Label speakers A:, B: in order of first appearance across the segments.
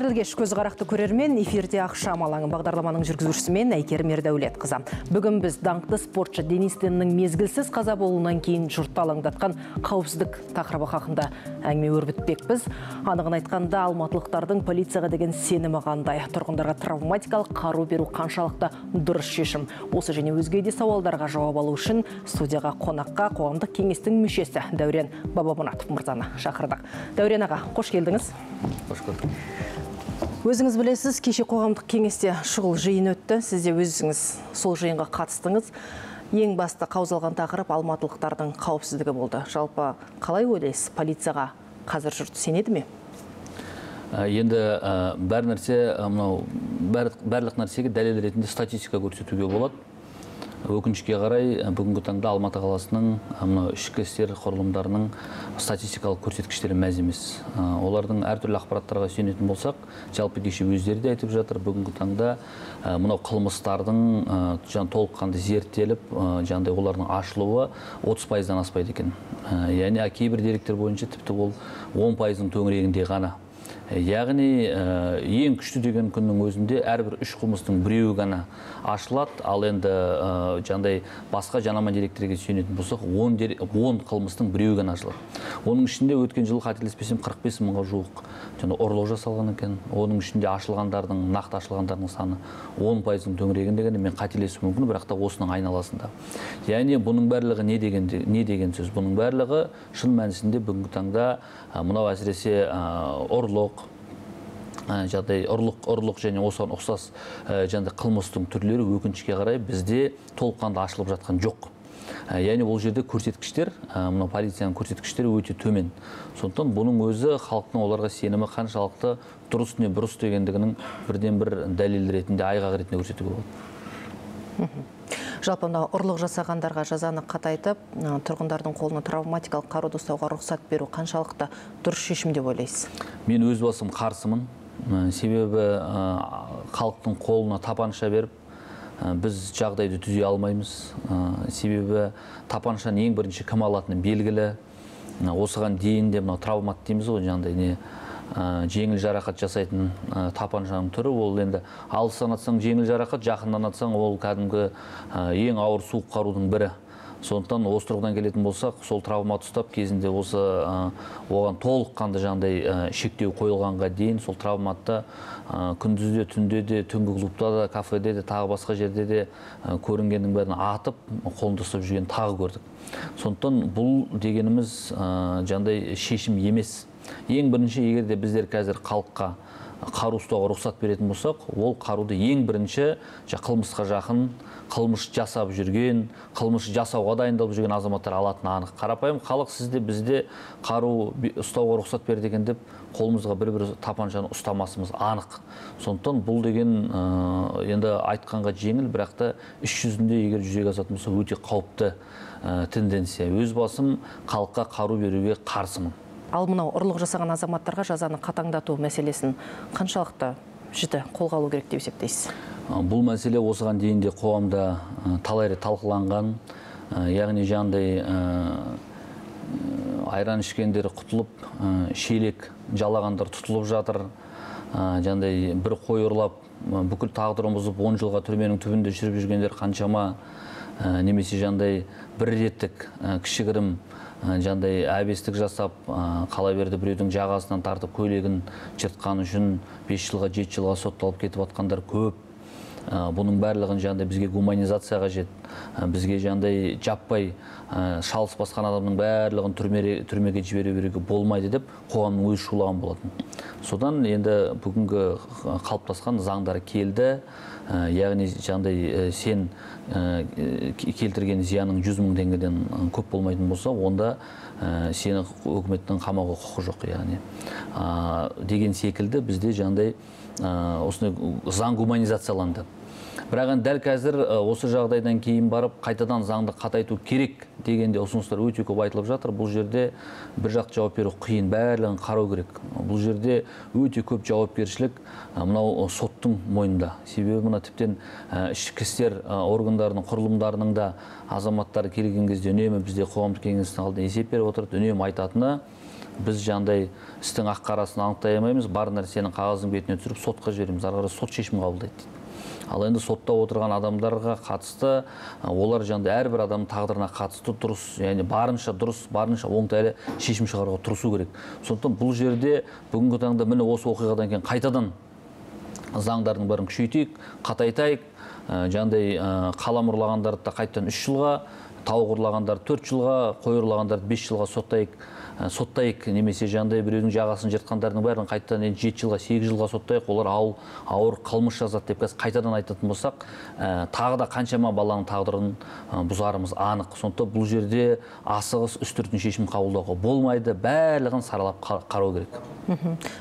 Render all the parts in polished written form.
A: Қайырлы кеш, көзі қарақты көрермен, эфирде Ақшам алаңы бағдарламаның жүргізушісі мен Әйкерім Ердәулетқызы. Бүгін біз даңқты спортшы Денис Теннің мезгілсіз қаза болуынан кейін жұртты алаңдатқан қауіпсіздік тақырыбы хақында әңгіме өрбітпекпіз. Анығын айтқанда, алматылықтардың полицияға деген сенімі қандай, тұрғындарға травматикалық қару беру қаншалықты дұрыс шешім. Осы және өзге де сауалдарға жауап алу үшін студияға қонаққа қоғамдық кеңестің мүшесі Дәурен Бабамұратов мырзаны шақырдық. Дәурен аға, қош келдіңіз.
B: Қош көрдік.
A: Өзіңіз білесіз, кеше қоғамдық кеңесте шұғыл жиын өтті. Сіз де өзіңіз сол жиынға қатыстыңыз. Ең басты қаузалған тақырып алматылықтардың қауіпсіздігі болды. Жалпы қалай ойлайсыз, полицияға қазір жұрт сенеді ме?
B: Енді бәр нәрсе, мынау барлық нәрсеге дәлел ретінде статистика көрсетуге болады. Өкінішке қарай, бүгінгі таңда Алматы қаласының мынау ішкі істер құрылымдарының статистикалық көрсеткіштері мәз емес. Олардың әртүрлі ақпараттарға сүйенетін болсақ, жалпы кеше өздері де айтып жатыр, бүгінгі таңда мынау қылмыстардың толыққанды зерттеліп, жаңағыдай олардың ашылуы 30%-дан аспайды екен. Яғни кейбір деректер бойынша тіпті ол 10%-ның төңірегінде ғана. Яғни ең күшті деген күннің өзінде әрбір үш қылмыстың біреуі ғана ашылады, ал енді жаңағыдай басқа жанама деректерге сүйенетін болсақ, 10 қылмыстың біреуі ғана ашылады. Оның ішінде өткен жылы қателеспесем 45 мыңға жуық жаңа ұрлық жасалған екен. Оның ішінде ашылғандардың, нақты ашылғандардың саны 10%-ның төңірегінде ғана, мен қателесуім мүмкін, бірақ та осының айналасында. Яғни бұның барлығы не деген сөз? Бұның барлығы шын мәнісінде бүгінгі таңда мынау әсіресе ұрлық, жағдай ұрлық және осыған ұқсас жаңағыдай қылмыстың түрлері өкінішке қарай бізде толыққанды ашылып жатқан жоқ. Яғни бұл жерде көрсеткіштер, мынау полицияның көрсеткіштері өте төмен. Сондықтан бұның өзі халықтың оларға сенімі қаншалықты дұрыс не бұрыс дегендігінің бірден бір дәлел ретінде, айғақ ретінде көрсетуге болады.
A: Жалпы мынау ұрлық жасағандарға жазаны қатайтып, тұрғындардың қолына травматикалық қаруды ұстауға рұқсат беру қаншалықты дұрыс шешім деп ойлайсыз?
B: Мен өз басым қарсымын. Себебі халықтың қолына тапанша беріп, біз жағдайды түзей алмаймыз. Себебі тапаншаны ең бірінші кім алатыны белгілі. Осыған дейін де мынау травмат дейміз ғой, жаңағыдай не жеңіл жарақат жасайтын тапаншаның түрі. Ол енді алыстан атсаң жеңіл жарақат, жақыннан атсаң ол кәдімгі ең ауыр суық қарудың бірі. Сондықтан осы тұрғыдан келетін болсақ, сол травмат ұстап кезінде осы оған толыққанды жаңағыдай шектеу қойылғанға дейін сол травматты күндіз де, түнде де, түнгі клубта да, кафеде де, тағы басқа жерде де көрінгеннің бәрін атып, қолында ұстап жүрген тағы көрдік. Сондықтан бұл дегеніміз жаңағыдай шешім емес. Ең бірінші, егер де біздер қазір халыққа қару ұстауға рұқсат беретін болсақ, ол қаруды ең бірінші қылмысқа жақын, қылмыс жасап жүрген, қылмыс жасауға дайындалып жүрген азаматтар алатыны анық. Қарапайым халық сізде, бізде қару ұстауға рұқсат берді екен деп қолымызға бір-бір тапаншаны ұстамасымыз анық. Сондықтан бұл деген енді айтқанға жеңіл, бірақ та іс жүзінде егер жүзеге асатын болса өте қауіпті тенденция. Өз басым халыққа қару беруге қарсымын.
A: Ал мынау ұрлық жасаған азаматтарға жазаны қатаңдату мәселесін қаншалықты жіті қолға алу керек деп есептейсіз?
B: Бұл мәселе осыған дейін де қоғамда талай рет талқыланған. Яғни жаңағыдай айран ішкендер құтылып, шелек жалағандар тұтылып жатыр. Жаңағыдай бір қой ұрлап, бүкіл тағдырын бұзып 10 жылға түрменің түбінде шіріп жүргендер қаншама, немесе жаңағыдай бір реттік кішігірім жаңағыдай әбестік жасап, қала берді біреудің жағасынан тартып көйлегін жыртқан үшін 5 жылға, 7 жылға сотталып кетіп жатқандар көп. Бұның барлығын жаңағыдай бізге гуманизация қажет. Бізге жаңағыдай жаппай шалыс басқан адамның барлығын түрмеге жібере беруге болмайды деп қоғамның өзі шулаған болатын. Содан енді бүгінгі қалыптасқан заңдар келді. Яғни жаңағыдай сен келтірген зияның 100 мың теңгеден көп болмайтын болса, онда сені үкіметтің қамауға құқы жоқ, яғни деген секілді бізде жаңағыдай осындай заң гуманизацияланды. Бірақ енді дәл қазір осы жағдайдан кейін барып қайтадан заңды қатайту керек дегенде ұсыныстар өте көп айтылып жатыр. Бұл жерде бір жақты жауап беру қиын, барлығын қарау керек. Бұл жерде өте көп жауапкершілік мынау соттың мойнында. Себебі мына тіптен ішкі істер органдарының, құрылымдарының да азаматтары келген кезде үнемі бізде қоғамдық кеңестің алдында есеп беріп отырады, үнемі айтатыны Біз жаңағыдай істің ақ қарасын анықтай алмаймыз, бар нәрсені қағаздың бетіне түсіріп сотқа жібереміз, ары қарай сот шешім қабылдайды дейді. Ал енді сотта отырған адамдарға қатысты, олар жаңағыдай әрбір адамның тағдырына қатысты дұрыс, яғни барынша дұрыс, барынша оңтайлы шешім шығаруға тырысу керек. Сондықтан бұл жерде бүгінгі таңда міне осы оқиғадан кейін қайтадан заңдардың бәрін күшейтейік, қатайтайық, жаңағыдай қалам ұрлағандарды да қайтадан 3 жылға, тауық ұрлағандарды 4 жылға, қой ұрлағандарды 5 жылға соттайық, немесе жаңағыдай біреудің жағасын жыртқандардың бәрін қайтадан енді 7 жылға, 8 жылға соттайық, олар ауыр қылмыс жазады деп қазір қайтадан айтатын болсақ, тағы да қаншама баланың тағдырын бұзарымыз анық. Сондықтан бұл жерде асығыс үстіртін шешім қабылдауға болмайды, барлығын саралап қарау керек.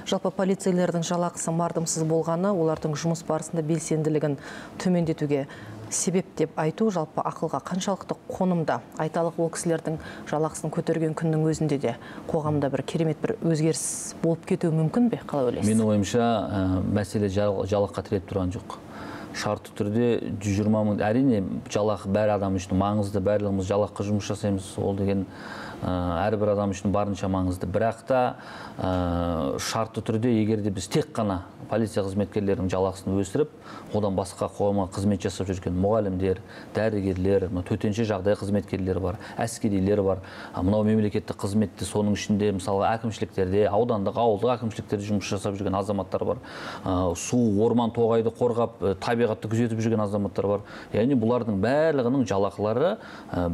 A: Жалпы полицейлердің жалақысы мардымсыз болғаны олардың жұмыс барысында белсенділігін төмендетуге себеп деп айту жалпы ақылға қаншалықты қонымды? Айталық, ол кісілердің жалақысын көтерген күннің өзінде де қоғамда бір керемет бір өзгеріс болып кетуі мүмкін бе? Қалай ойлайсыз?
B: Менің ойымша, мәселе жалақыға тіреліп тұрған жоқ. Шартты түрде 120 мың, әрине жалақы бәр адам үшін маңызды, барлығымыз жалақыға жұмыс жасаймыз, ол деген әрбір адам үшін барынша маңызды. Бірақ та шартты түрде егер де біз тек қана полиция қызметкерлерінің жалақысын өсіріп, одан басқа қоғамға қызмет жасап жүрген мұғалімдер, дәрігерлер, төтенше жағдай қызметкерлері бар, әскерилер бар, мынау мемлекеттік қызметте, соның ішінде мысалы әкімшіліктерде, аудандық, ауылдық әкімшіліктерде жұмыс жасап жүрген азаматтар бар, су, орман, тоғайды қорғап, табиғатты күзетіп жүрген азаматтар бар. Яғни бұлардың барлығының жалақылары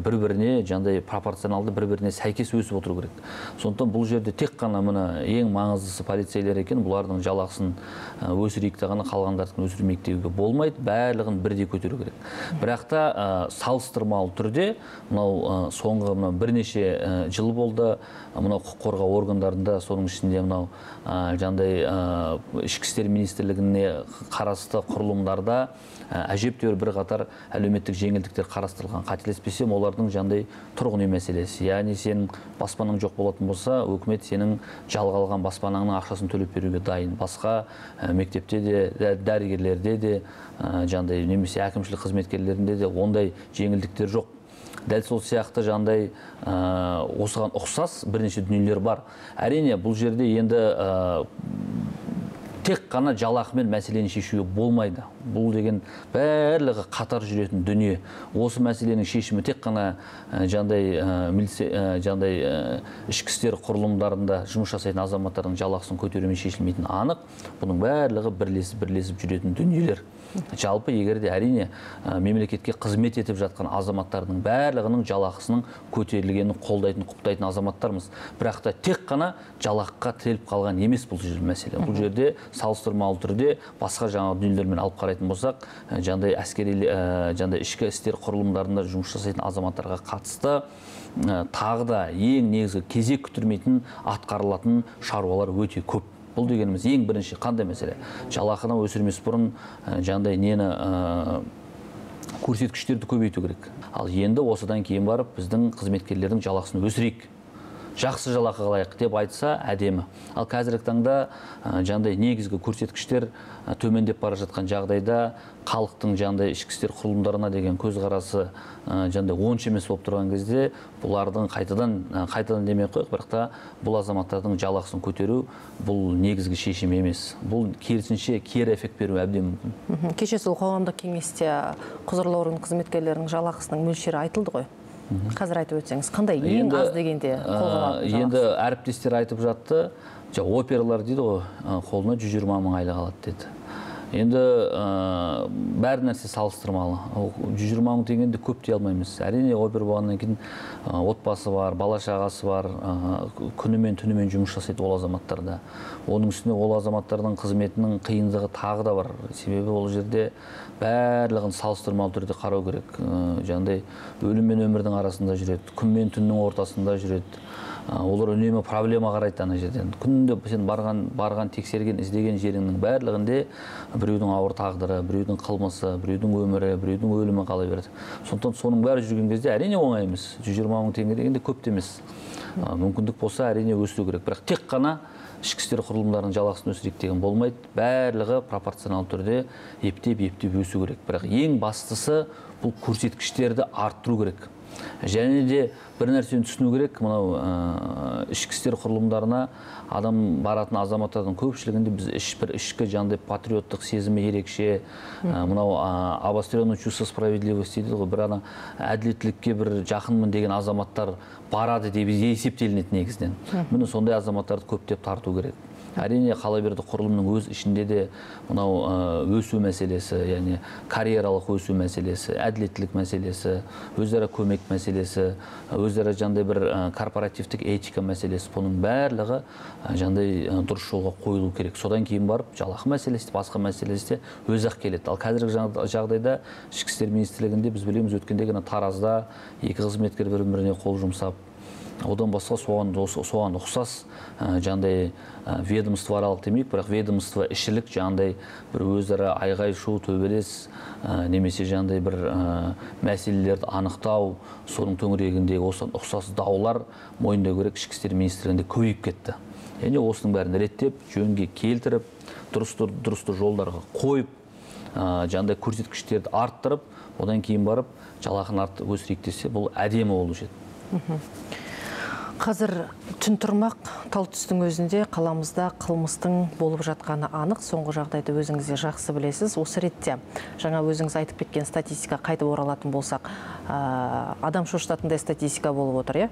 B: бір-біріне жаңағыдай пропорционалды, бір-біріне сәйкес өсіп отыру керек. Сондықтан бұл жерде тек қана мына ең маңыздысы полицейлер екен, бұлардың жалақысын өсірейік те ғана, қалғандардікін өсірмейік деуге болмайды, барлығын бірдей көтеру керек. Бірақ та салыстырмалы түрде мынау соңғы мынау бірнеше жыл болды, мынау құқық қорғау органдарында, соның ішінде мынау жаңағыдай ішкі істер министрлігіне қарасты құрылымдарда әжептәуір бірқатар әлеуметтік жеңілдіктер қарастырылған. Қателеспесем, олардың жаңағыдай тұрғын үй мәселесі, яғни сенің баспанаң жоқ болатын болса, өкімет сенің жалға алған баспанаңның ақшасын төлеп беруге дайын. Басқа мектепте де, дәрігерлерде де, жаңағыдай немесе әкімшілік қызметкерлерінде де ондай жеңілдіктер жоқ. Дәл сол сияқты жаңағыдай осыған ұқсас бірнеше дүниелер бар. Әрине, бұл жерде енді тек қана жалақымен мәселені шешуге болмайды. Бұл деген барлығы қатар жүретін дүние. Осы мәселенің шешімі тек қана жаңағыдай ішкі істер құрылымдарында жұмыс жасайтын азаматтардың жалақысын көтерумен шешілмейтіні анық. Бұның барлығы бірлесіп жүретін дүниелер. Жалпы егер де әрине мемлекетке қызмет етіп жатқан азаматтардың барлығының жалақысының көтерілгенін қолдайтын, құптайтын азаматтармыз. Бірақ та тек қана жалақыға тіреліп қалған емес бұл жерде мәселе. Бұл жерде салыстырмалы түрде басқа жаңа дүниелермен алып қарайтын болсақ, жаңағыдай әскери, жаңағыдай ішкі істер құрылымдарында жұмыс жасайтын азаматтарға қатысты тағы да ең негізгі кезек күттірмейтін атқарылатын шаруалар өте көп. Бұл дегеніміз ең бірінші қандай мәселе? Жалақыны өсірмес бұрын жаңағыдай нені көрсеткіштерді көбейту керек. Ал енді осыдан кейін барып біздің қызметкерлердің жалақысын өсірейік, жақсы жалақы қылайық деп айтса әдемі. Ал қазіргі таңда жаңағыдай негізгі көрсеткіштер төмендеп бара жатқан жағдайда халықтың жаңағыдай ішкі істер құрылымдарына деген көзқарасы жаңағыдай онша емес болып тұрған кезде бұлардың қайтадан демей қойық, бірақ та бұл азаматтардың жалақысын көтеру бұл негізгі шешім емес. Бұл керісінше кері эффект беруі әбден мүмкін.
A: Кеше сол қоғамдық кеңесте құзырлы орган қызметкерлерінің жалақысының мөлшері айтылды ғой. Қазір айтып өтсеңіз, қандай ең аз дегенде қолға алатын жалақысы?
B: Енді әріптестер айтып жатты, оперлар дейді ғой, қолына 120 мың айлық алады деді. Енді бәр нәрсе салыстырмалы. 120 мың теңгені де көп дей алмаймыз. Әрине, опер болғаннан кейін отбасы бар, бала шағасы бар, күнімен түнімен жұмыс жасайды ол азаматтарда. Оның үстіне ол азаматтардың қызметінің қиындығы тағы да бар. Себебі ол жерде барлығын салыстырмалы түрде қарау керек. Жаңағыдай өлім мен өмірдің арасында жүреді, күн мен түннің ортасында жүреді. Олар үнемі проблема қарайды ана жерден. Күнде сен барған, тексерген, іздеген жеріңнің барлығында біреудің ауыр тағдыры, біреудің қылмысы, біреудің өмірі, біреудің өлімі қала береді. Сондықтан соның бәрі жүрген кезде әрине оңай емес. 120 мың теңге дегенде көп те емес. Мүмкіндік болса әрине өсіру керек. Бірақ тек қана ішкі істер құрылымдарының жалақысын өсірейік деген болмайды. Барлығы пропорционал түрде ептеп-ептеп өсу керек. Бірақ ең бастысы бұл көрсеткіштерді арттыру керек. Және де бір нәрсені түсіну керек, мынау ішкі істер құрылымдарына адам баратын азаматтардың көпшілігінде біз бір ішкі жаңағыдай патриоттық сезімі ерекше, мынау обостренное чувство справедливости дейді ғой, бір ана әділеттілікке бір жақынмын деген азаматтар барады деп есептелінеді негізінен. Міне, сондай азаматтарды көптеп тарту керек. Әрине, қала берді құрылымның өз ішінде де мынау өсу мәселесі, яғни карьералық өсу мәселесі, әділеттілік мәселесі, өзара көмек мәселесі, өзара жаңағыдай бір корпоративтік этика мәселесі, бұның барлығы жаңағыдай дұрыс жолға қойылу керек. Содан кейін барып жалақы мәселесі, басқа мәселесі де өзі-ақ келеді. Ал қазіргі жағдайда Ішкі істер министрлігінде біз білеміз, өткенде ғана Таразда екі қызметкер бір-біріне қол жұмсап, одан басқа соған ұқсас жаңағыдай ведомствоаралық демейік, бірақ ведомство ішілік жаңағыдай бір өзара айғай шу, төбелес немесе жаңағыдай бір мәселелерді анықтау, соның төңірегіндегі осыған ұқсас даулар, мойындау керек, Ішкі істер министрлігінде көбейіп кетті. Яғни осының бәрін реттеп, жөнге келтіріп, дұрысты жолдарға қойып, жаңағыдай көрсеткіштерді арттырып, одан кейін барып жалақыны өсірейік десе, бұл әдемі болушы еді.
A: Қазір түн тұрмақ, тал түстің өзінде қаламызда қылмыстың болып жатқаны анық. Соңғы жағдайды өзіңіз де жақсы білесіз. Осы ретте жаңа өзіңіз айтып кеткен статистика қайтып оралатын болсақ, адам шошытатындай статистика болып отыр, иә?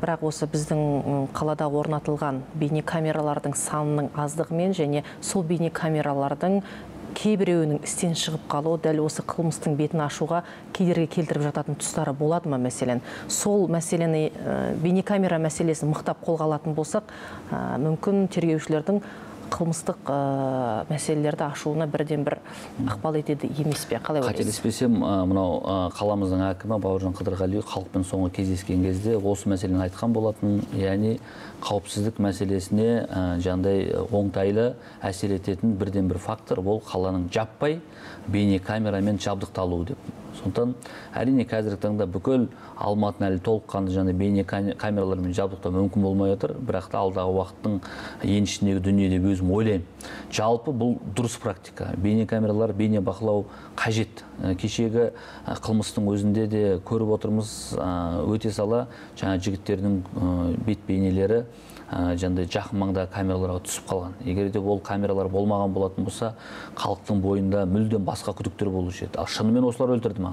A: Бірақ осы біздің қалада орнатылған бейнекамералардың санының аздығымен және сол бейнекамералардың кейбіреуінің істен шығып қалуы дәл осы қылмыстың бетін ашуға кедергі келтіріп жататын тұстары болады ма, мәселен? Сол мәселені, бейнекамера мәселесін мықтап қолға алатын болсақ, мүмкін тергеушілердің қылмыстық мәселелерді ашуына бірден бір ықпал етеді емес пе? Қалай ойлайсыз?
B: Қателеспесем, мынау қаламыздың әкімі Бауыржан Қыдырғалиев халықпен соңғы кездескен кезде осы мәселені айтқан болатын. Яғни қауіпсіздік мәселесіне жаңағыдай оңтайлы әсер ететін бірден бір фактор ол қаланың жаппай бейнекамерамен жабдықталуы деп. Сондықтан әрине қазіргі таңда бүкіл Алматыны әлі толыққанды жаңа бейнекамералармен жабдықтау мүмкін болмай отыр, бірақ та алдағы уақыттың еншісіндегі дүние деп өзім ойлаймын. Жалпы бұл дұрыс практика. Бейнекамералар, бейнебақылау қажет. Кешегі қылмыстың өзінде де көріп отырмыз, өте сала жаңа жігіттердің бет бейнелері жаңағыдай жақын маңдағы камераларға түсіп қалған. Егер де ол камералар болмаған болатын болса, халықтың бойында мүлдем басқа күдіктер болушы еді. Ал шынымен осылар өлтірді ма?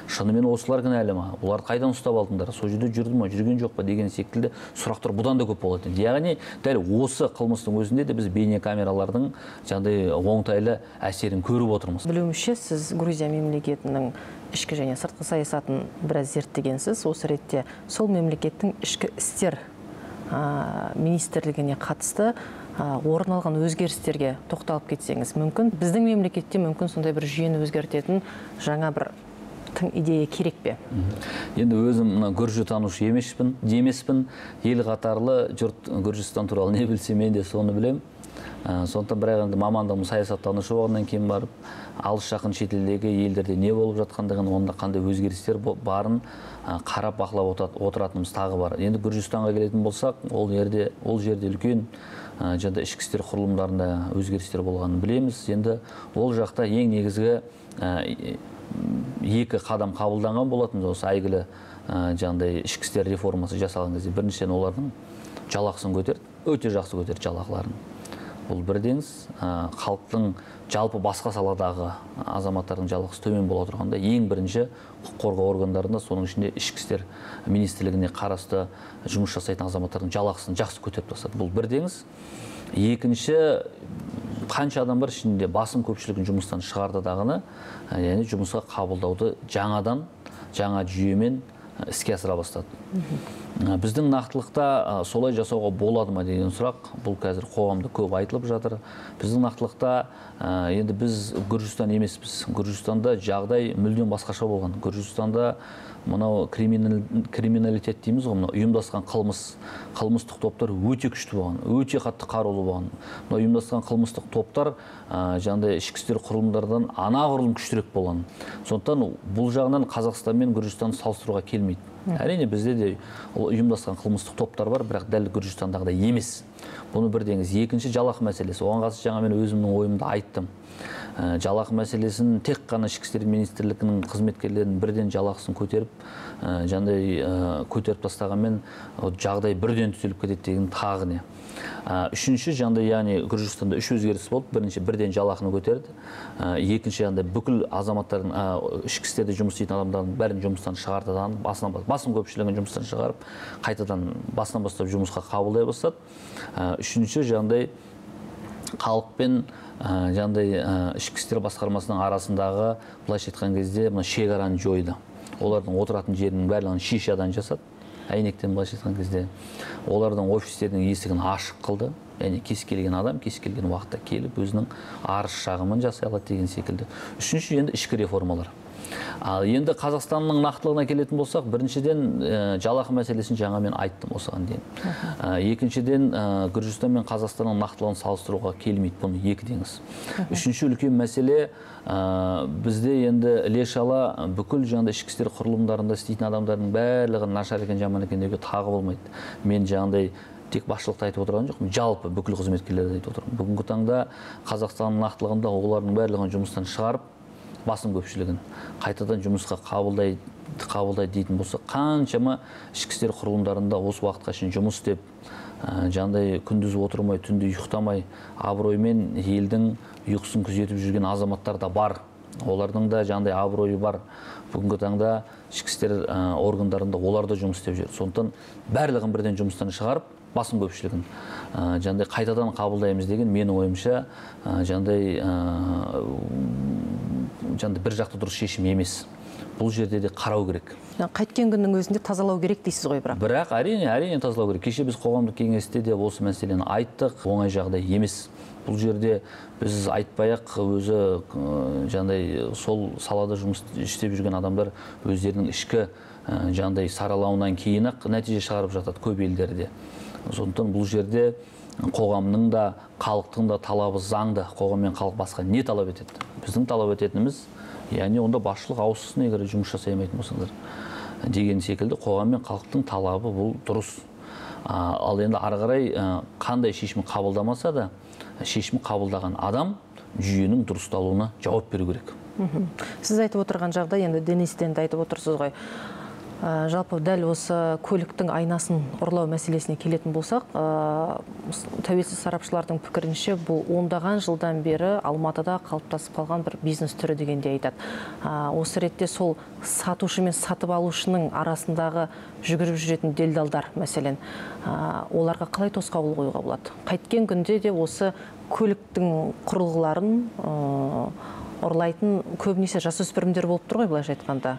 B: Шынымен осылар кінәлі ма? Оларды қайдан ұстап алдыңдар? Сол жерде жүрді ма, жүрген жоқ па деген секілді сұрақтар бұдан да көп болатын еді. Яғни дәл осы қылмыстың өзінде де біз бейнекамералардың жаңағыдай оңтайлы әсерін көріп отырмыз.
A: Білуімше, сіз Грузия мемлекетінің ішкі және сыртқы саясатын біраз зерттегенсіз. Осы ретте сол мемлекеттің ішкі істер министрлігіне қатысты орын алған өзгерістерге тоқталып кетсеңіз, мүмкін біздің мемлекетте мүмкін сондай бір жүйені өзгертетін жаңа бір тың идея керек пе?
B: Енді өзім мына гүржі танушы емеспін. Ел қатарлы жұрт Гүржістан туралы не білсе, мен де соны білем. Сондықтан бірақ енді мамандығым саясаттанушы болғаннан кейін барып алыс жақын шетелдегі елдерде не болып жатқандығын, онда қандай өзгерістер барын қарап бақылап отыратынымыз тағы бар. Енді Гүржістанға келетін болсақ, ол жерде үлкен жаңа ішкі істер құрылымдарында өзгерістер болғанын білеміз. Енді ол жақта ең негізгі екі қадам қабылданған болатын. Осы әйгілі жаңағыдай ішкі істер реформасы жасалған кезде біріншіден олардың жалақысын көтерді, өте жақсы көтерді жалақыларын. Бұл бірдеңіз, халықтың жалпы басқа саладағы азаматтардың жалақысы төмен бола тұрғанда ең бірінші құқық қорғау органдарында, соның ішінде ішкі істер министрлігіне қарасты жұмыс жасайтын азаматтардың жалақысын жақсы көтеріп тастады. Бұл бірдеңіз. Екінші, қанша адам бар, ішінде басым көпшілігін жұмыстан шығарды дағыны, яғни жұмысқа қабылдауды жаңадан, жаңа жүйемен іске асыра бастады. Біздің нақтылықта солай жасауға болады ма деген сұрақ, бұл қазір қоғамда көп айтылып жатыр. Біздің нақтылықта енді біз Гүржістан емеспіз. Гүржістанда жағдай мүлдем басқаша болған. Гүржістанда мынау криминалитет дейміз ғой, мынау ұйымдасқан қылмыстық топтар өте күшті болған, өте қатты қарулы болған. Мынау ұйымдасқан қылмыстық топтар жаңағыдай ішкі істер құрылымдардан анағұрлым күштірек болған. Сондықтан бұл жағынан Қазақстан мен Гүржістанды салыстыруға келмейді. Әрине бізде де ұйымдасқан қылмыстық топтар бар, бірақ дәл Гүржістандағыдай емес. Бұны бірдеңіз. Екінші, жалақы мәселесі. Оған қатысты жаңа мен өзімнің ойымды айттым. Жалақы мәселесін тек қана Ішкі істер министрлігінің қызметкерлерінің бірден жалақысын көтеріп, жаңағыдай көтеріп тастағанмен жағдай бірден түзеліп кетеді деген тағы не. Үшінші, жаңағыдай, яғни Гүржістанда үш өзгеріс болды. Бірінші, бірден жалақыны көтерді. Екінші, жаңағыдай бүкіл азаматтардың, ішкі істерде жұмыс істейтін адамдардың бәрін жұмыстан шығарды, басым көпшілігін жұмыстан шығарып, қайтадан басынан бастап жұмысқа қабылдай бастады. Үшінші, жаңағыдай халықпен жаңағыдай ішкі істер басқармасының арасындағы, былайша айтқан кезде, мына шекараны жойды. Олардың отыратын жерінің барлығын шишадан жасады, әйнектен, былайша айтқан кезде. Олардың офистерінің есігін ашық қылды. Яғни кез келген адам кез келген уақытта келіп өзінің арыз шағымын жасай алады деген секілді. Үшінші, енді ішкі реформалар. Ал енді Қазақстанның нақтылығына келетін болсақ, біріншіден, жалақы мәселесін жаңа мен айттым осыған дейін. Екіншіден, Гүржістан мен Қазақстанның нақтылығын салыстыруға келмейді, бұны екі деңіз. Үшінші үлкен мәселе, бізде енді іле-шала бүкіл жаңағыдай ішкі істер құрылымдарында істейтін адамдардың барлығы нашар екен, жаман екен деуге тағы болмайды. Мен жаңағыдай тек басшылықты айтып отырған жоқпын, жалпы бүкіл қызметкерлерді айтып отырмын. Бүгінгі таңда Қазақстанның нақтылығында олардың барлығын жұмыстан шығарып, басым көпшілігін қайтадан жұмысқа қабылдай дейтін болса, қаншама ішкі істер құрылымдарында осы уақытқа шейін жұмыс істеп, жаңағыдай күндіз отырмай, түнде ұйықтамай, абыроймен елдің ұйқысын күзетіп жүрген азаматтар да бар. Олардың да жаңағыдай абыройы бар. Бүгінгі таңда ішкі істер органдарында олар да жұмыс істеп жүр. Сондықтан барлығын бірден жұмыстан шығарып, басым көпшілігін жаңағыдай қайтадан қабылдаймыз деген менің ойымша, жаңағыдай бір жақты дұрыс шешім емес. Бұл жерде де қарау керек.
A: Қайткен күннің өзінде тазалау керек дейсіз ғой бірақ.
B: Бірақ әрине тазалау керек. Кеше біз қоғамдық кеңесте де осы мәселені айттық. Оңай жағдай емес. Бұл жерде біз айтпай-ақ өзі жаңағыдай сол салада жұмыс істеп жүрген адамдар өздерінің ішкі жаңағыдай саралауынан кейін-ақ нәтиже шығарып жатады көп елдерде. Сондықтан бұл жерде қоғамның да, халықтың да талабы заңды. Қоғам мен халық басқа не талап етеді? Біздің талап ететініміз, яғни онда басшылық ауыссын, егер жұмыс жасай алмайтын болсаңдар деген секілді қоғам мен халықтың талабы бұл дұрыс. Ал енді ары қарай қандай шешім қабылдамаса да, шешім қабылдаған адам жүйенің дұрысталуына жауап беру керек.
A: Сіз айтып отырған жағдай, енді Денис Тенді айтып отырсыз ғой. Жалпы дәл осы көліктің айнасын ұрлау мәселесіне келетін болсақ, тәуелсіз сарапшылардың пікірінше, бұл ондаған жылдан бері Алматыда қалыптасып қалған бір бизнес түрі дегенде айтады. Осы ретте сол сатушы мен сатып алушының арасындағы жүгіріп жүретін делдалдар, мәселен, оларға қалай тосқауыл қоюға болады? Қайткен күнде де осы көліктің құрылғыларын ұрлайтын көбінесе жасөспірімдер болып тұр ғой, былайша айтқанда.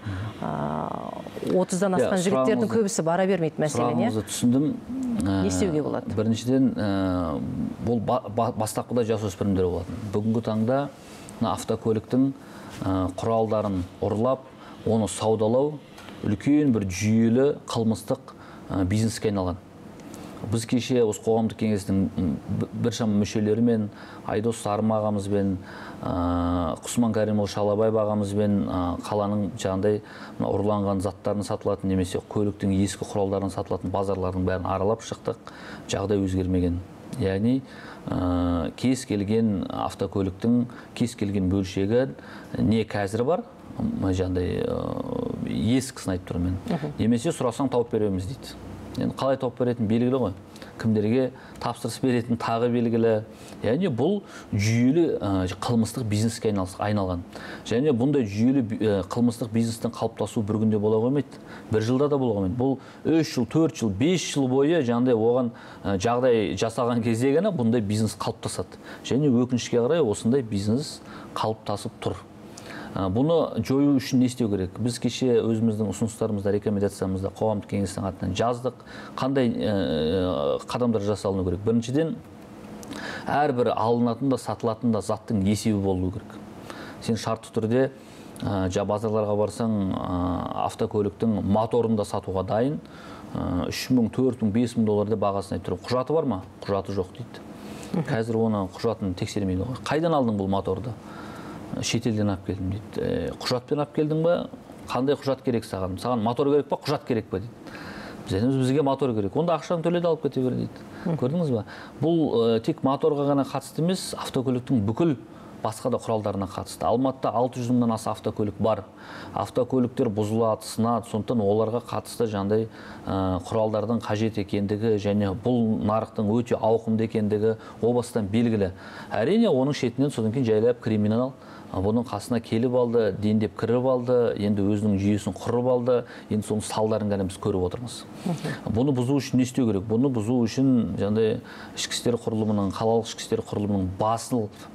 A: 30-дан асқан жігіттердің көбісі бара бермейді мәселен.
B: Сұрағыңызды түсіндім.
A: Не істеуге болады?
B: Біріншіден, бұл бастапқыда жасөспірімдер болатын. Бүгінгі таңда автокөліктің құралдарын ұрлап, оны саудалау үлкен бір жүйелі қылмыстық бизнеске айналған. Біз кеше осы қоғамдық кеңестің біршама мүшелерімен, Айдос Сарым ағамызбен, Құсман Кәрімұлы Шалабаев ағамызбен қаланың жаңағыдай ұрланған заттарын сатылатын немесе көліктің ескі құралдарын сатылатын базарлардың бәрін аралап шықтық. Жағдай өзгермеген. Яғни кез келген автокөліктің кез келген бөлшегі не қазір бар, жаңағыдай ескісін айтып тұрмын мен. Немесе сұрасаң тауып береміз дейді. Енді қалай тауып беретін белгілі ғой. Кімдерге тапсырыс беретін тағы белгілі. Яғни бұл жүйелі қылмыстық бизнеске айналған. Және бұндай жүйелі қылмыстық бизнестің қалыптасуы бір күнде бола қоймайды. Бір жылда да бола қоймайды. Бұл 3 жыл, 4 жыл, 5 жыл бойы жаңағыдай оған жағдай жасалған кезде ғана бұндай бизнес қалыптасады. Және өкінішке қарай осындай бизнес қалыптасып тұр. Бұны жою үшін не істеу керек? Біз кеше өзіміздің ұсыныстарымызда, рекомендациямызда қоғамдық кеңестің атынан жаздық. Қандай қадамдар жасалыну керек? Біріншіден, әрбір алынатын да, сатылатын да заттың есебі болу керек. Сен шартты түрде базарларға барсаң, автокөліктің моторын да сатуға дайын. 3 000, 4 000, 5 000 доллар деп бағасын айтып тұр. Құжаты бар ма? Құжаты жоқ дейді. Қазір оны құжатын тексермейді ғой. Қайдан алдың бұл моторды? Шетелден алып келдім дейді. Құжатпен алып келдің ба? Қандай құжат керек саған? Саған мотор керек па, құжат керек па дейді. Біз айтамыз, бізге мотор керек. Онда ақшаны төле де алып кете бер дейді. Көрдіңіз ба? Бұл тек моторға ғана қатысты емес, автокөліктің бүкіл басқа да құралдарына қатысты. Алматыда 600 мыңнан аса автокөлік бар. Автокөліктер бұзылады, сынады, сондықтан оларға қатысты жаңағыдай құралдардың қажет екендігі және бұл нарықтың өте ауқымды екендігі о бастан белгілі. Әрине, оның шетінен содан кейін жайлап криминал бұның қасына келіп алды, дендеп кіріп алды, енді өзінің жүйесін құрып алды, енді соның салдарын ғана біз көріп отырмыз. Бұны бұзу үшін не істеу керек? Бұны бұзу үшін жаңағыдай ішкі істер құрылымының, қалалық ішкі істер құрылымының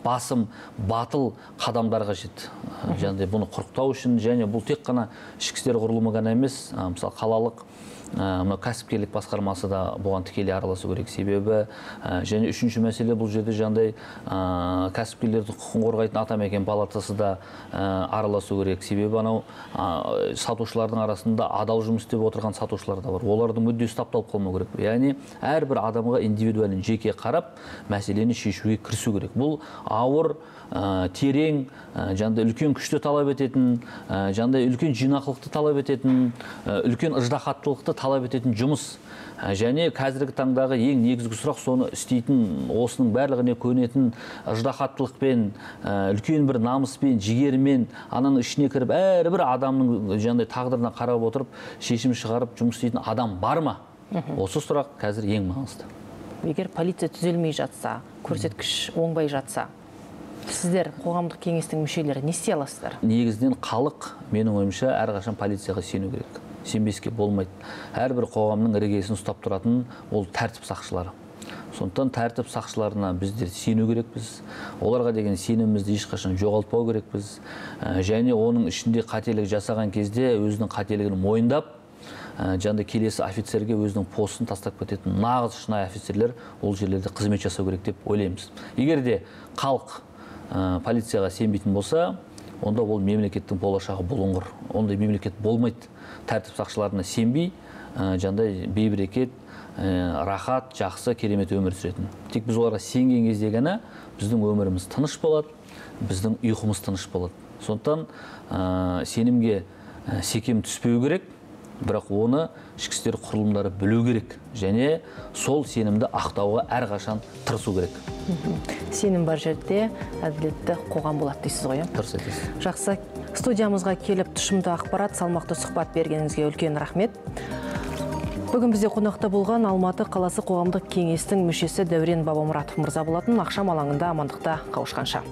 B: басым, батыл қадамдар қажет. Жаңағыдай бұны құрықтау үшін, және бұл тек қана ішкі істер құрылымы ғана емес, мысалы қалалық мынау кәсіпкерлік басқармасы да бұған тікелей араласу керек. Себебі және үшінші мәселе, бұл жерде жаңағыдай кәсіпкерлердің құқығын қорғайтын Атамекен палатасы да араласу керек. Себебі анау сатушылардың арасында адал жұмыс істеп отырған сатушылар да бар. Олардың мүддесі тапталып қалмау керек. Яғни әрбір адамға индивидуально жеке қарап мәселені шешуге кірісу керек. Бұл ауыр, терең, жаңағыдай үлкен күшті талап ететін, жаңағыдай үлкен жинақылықты талап ететін, үлкен ыждаһаттылықты талап ететін жұмыс. Және қазіргі таңдағы ең негізгі сұрақ, соны істейтін, осының барлығына көнетін ыждаһаттылықпен, үлкен бір намыспен, жігермен, ананың ішіне кіріп әрбір адамның жаңағыдай тағдырына қарап отырып шешім шығарып жұмыс істейтін адам бар ма? Осы сұрақ қазір ең маңызды.
A: Егер полиция түзелмей жатса, көрсеткіш оңбай жатса, сіздер қоғамдық кеңестің мүшелері не істей аласыздар?
B: Негізінен халық, менің ойымша, әрқашан полицияға сену керек. Сенбеске болмайды. Әрбір қоғамның іргесін ұстап тұратын ол тәртіп сақшылары. Сондықтан тәртіп сақшыларына біздер сену керекпіз. Оларға деген сенімімізді ешқашан жоғалтпау керекпіз. Және оның ішінде қателік жасаған кезде өзінің қателігін мойындап, жаңағыдай келесі офицерге өзінің постын тастап кететін нағыз шынайы офицерлер ол жерлерде қызмет жасау керек деп ойлаймыз. Егер де халық полицияға сенбейтін болса, онда ол мемлекеттің болашағы бұлыңғыр. Ондай мемлекет болмайды. Тәртіп сақшыларына сенбей, жаңағыдай бейберекет, рахат, жақсы, керемет өмір сүретін. Тек біз оларға сенген кезде ғана біздің өміріміз тыныш болады, біздің ұйқымыз тыныш болады. Сондықтан сенімге секем түспеу керек, бірақ оны ішкі істер құрылымдары білу керек және сол сенімді ақтауға әрқашан тырысу керек.
A: Сенім бар жерде әділетті қоғам болады дейсіз ғой, иә?
B: Дұрыс айтасыз.
A: Жақсы. Студиямызға келіп тұшымды ақпарат, салмақты сұхбат бергеніңізге үлкен рахмет. Бүгін бізде қонақта болған Алматы қаласы қоғамдық кеңестің мүшесі Дәурен Бабамұратов мырза болатын. Ақшам алаңында амандықта қауышқанша.